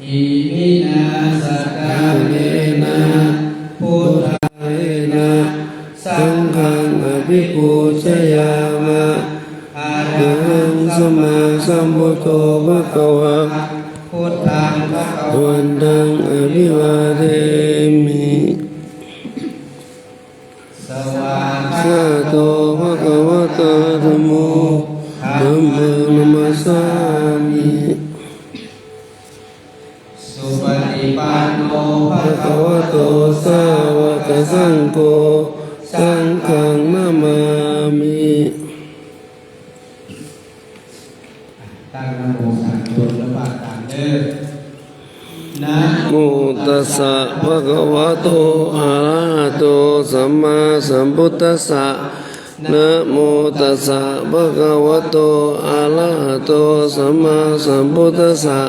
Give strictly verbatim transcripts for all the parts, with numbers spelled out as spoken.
Iminā sakkārena buddhena saṅghaṃ abhipūjayāma. Arahaṃ sammāsambuddho bhagavā, buddhaṃ bhagavantaṃ abhivādemi. Svākkhāto bhagavatā dhammo, dhammaṃ namassāmi. Supaṭipanno bhagavato sāvakasaṅgho, saṅghaṃ namāmi. ตั้งนะโมสามจบแล้วว่าตามเด้อ Namo tassa bhagavato arahato sammāsambuddhassa. Namo tassa bhagavato arahato sammāsambuddhassa.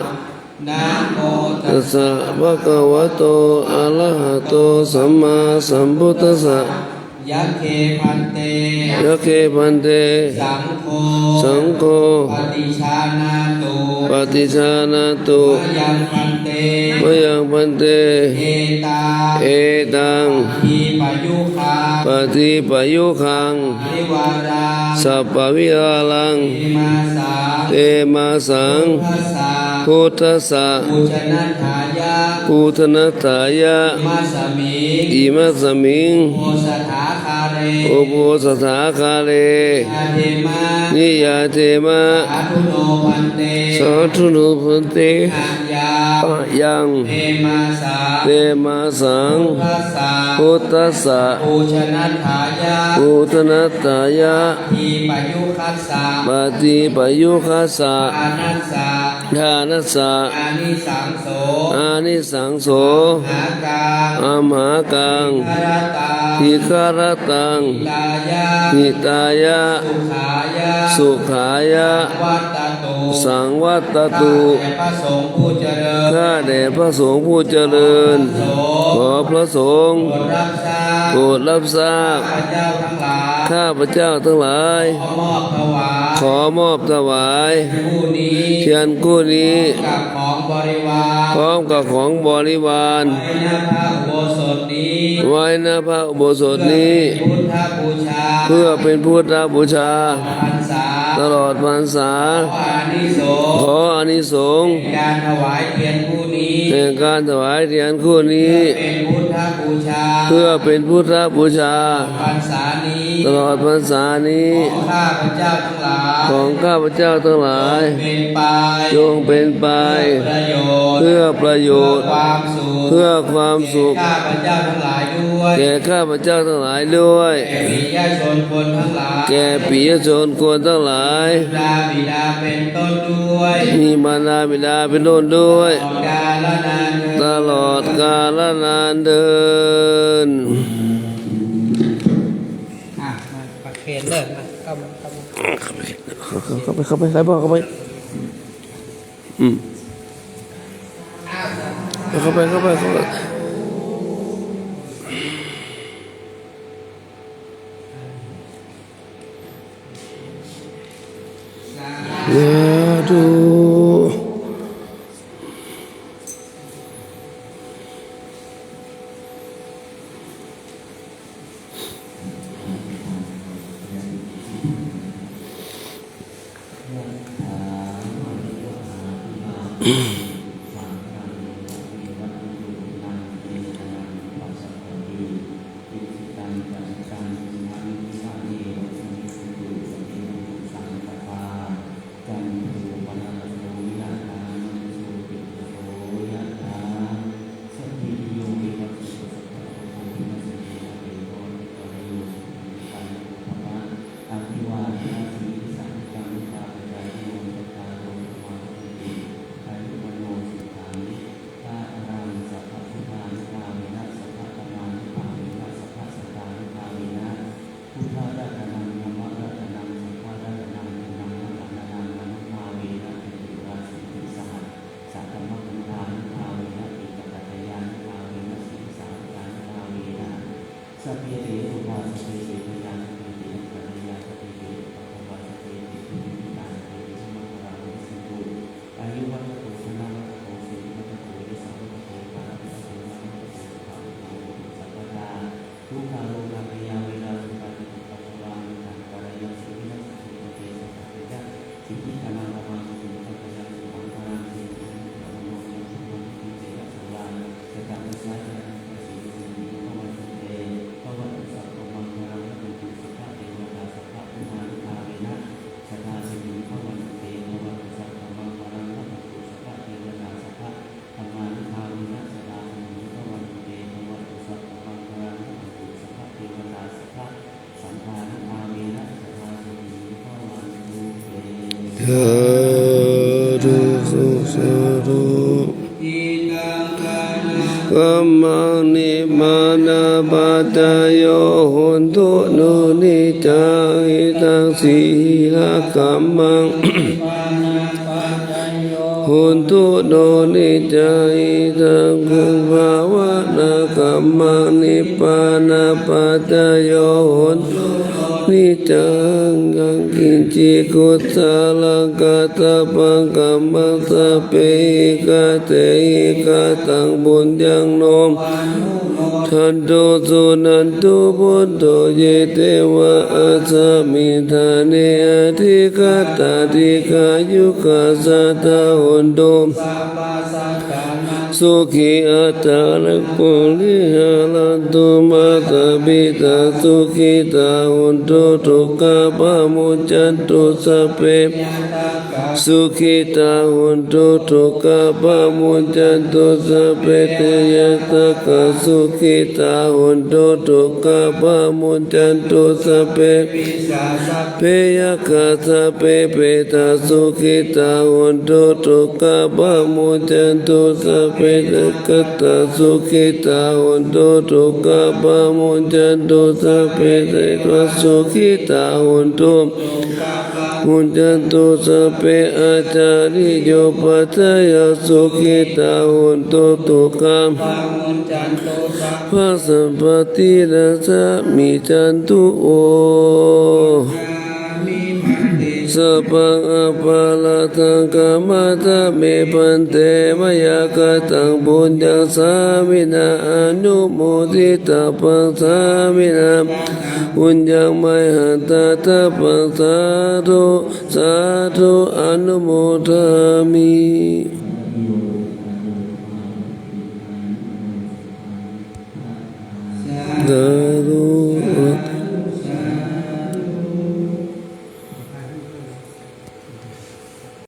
Namo tassa bhagavato arahato sammāsambuddhassa. Yagghe bhante. Yagghe bhante. Saṅgho. Saṅgho. Paṭijānātu. Paṭijānātu. Mayaṃ bhante. Mayaṃ bhante. Etaṃ. Etaṃ. Paṭipayukkhaṃ. Paṭipayukkhaṃ. Savivāraṃ. Savivāraṃ. Khemasaṃ. Khemasaṃ. Buddhassa. Buddhassa. Pūjanatthāya. Pūjanatthāya. Imasmiṃ. Imasmiṃ. Uposathāgāre. Uposathāgāre. Niyādema. Niyādema. Sādhu no bhante. Sādhu no bhante. Mayaṃ. Mayaṃ. Khemasaṃ. Khemasaṃ. Buddhassa. Buddhassa. Pūjanatthāya. Pūjanatthāya. Paṭipayukkhassa. Paṭipayukkhassa. Dānassa. Dānassa. Ānisaṃso. Ānisaṃso. Amhākaṃ. Amhākaṃ. Dīgharattaṃ. Dīgharattaṃ. Hitāya. Hitāya. Sukhāya. Sukhāya. Saṃvattatu. Saṃvattatu.ข้าแต่พระสงฆ์ผู้เจริญ ข้าแต่พระสงฆ์ผู้เจริญ ขอพระสงฆ์ ขอพระสงฆ์ โปรดรับทราบ โปรดรับทราบ ข้าพเจ้าทั้งหลาย ข้าพเจ้าทั้งหลาย ขอมอบถวาย ขอมอบถวาย เทียนคู่นี้ เทียนคู่นี้ พร้อมกับของบริวาร พร้อมกับของบริวาร ไว้ณพระอุโบสถนี้ ไว้ณพระอุโบสถนี้ เพื่อเป็นพุทธบูชา เพื่อเป็นพุทธบูชา พรรษา ตลอดพรรษา ขออานิสงส์ ขออานิสงส์ แห่งการถวายเทียนคู่นี้ แห่งการถวายเทียนคู่นี้ เพื่อเป็นพุทธบูชา เพื่อเป็นพุทธบูชา พรรษานี้ ตลอดพรรษานี้ ของข้าพเจ้าทั้งหลาย ของข้าพเจ้าทั้งหลาย จงเป็นไป จงเป็นไป เพื่อประโยชน์ เพื่อประโยชน์ เพื่อความสุข เพื่อความสุข แก่ข้าพเจ้าทั้งหลายด้วย แก่ข้าพเจ้าทั้งหลายด้วย แก่ปิยชนคนทั้งหลาย แก่ปิยชนคนทั้งหลาย มีมารดาบิดาเป็นต้นด้วย มีมารดาบิดาเป็นต้นด้วย ตลอดกาลนานเทอญ ตลอดกาลนานเทอญ อ่ะ มาประเคนเด้อ มา เข้ามา เข้ามา เข้าไป เข้าไป เข้าไป เข้าไป อืม เข้าไป เข้าไป เข้าไป สาธุ Abhivādanasīlissa niccaṃ vuḍḍhāpacāyino cattāro dhammā vaḍḍhanti: āyu vaṇṇo Siddhimaṅgalamuttamaṅgalaṃ, abbhayācikkhamappamāṇaṃ, sīlaṃ samaddiyāma, sīlassa vā jayassu vā. Sabbasīlīti bhavantu te. Bhavatu sabbamaṅgalaṃ, rakkhantu sabbadevatā, sabbabudhdhānubhāvena sadā sotthī bhavantu te. Bhavatu sabbamaṅgalaṃ, rakkhantu sabbadevatā, sabbadhammānubhāvena sadā sotthī bhavantu te. Bhavatu sabbamaṅgalaṃ, rakkhantu sabbadevatā, sabba saṅghānubhāvena sadā sotthī bhavantu te. Sādhu, sādhu. Kammaṃ nibbānapaccayo hotu no niccaṃ, etaṃ sīlakammaṃ hotu no niccaṃ, etaṃ bhāvanākammaṃ nibbānapaccayo hotu no niccaṃ. Yaṅkiñci kusalaṃ kattabbaṃ kammaṃ, sabbehi katehi kataṃ puññaṃ no dantu suṇantu bhonto ye devā asmiṃ ṭhāne adhigatā, dīghāyukā sadā hontu. Sukhī attānaṃ pariharantu. Mātā pitā sukhitā hontu, dukkhā pamuñcantu. Sabbe sukhitā hontu, dukkhā pamuñcantu. Sabbe ñātakā sukhitā hontu, dukkhā pamuñcantu. Sabbe, sabbe yakkhā, sabbe petā sukhitā hontu, dukkhā pamuñcantu. Sabbe nakkhattā sukhitā hontu, dukkhā pamuñcantu. Sabbe devā sukhitā hontu, muñcantu. Sabbe ācariyupajjhāyā sukhitā hontu, dukkhā pamuñcantu. Sabbasampattī rājaṃ micchantu vo. Sabbaṃ aparādhaṃ khamatha me bhante, mayā kataṃ puññaṃ sāminā anumoditabbaṃ, sāminā puññaṃ mayhaṃ dātabbaṃ. Sādhu, sādhu, anumodāmi.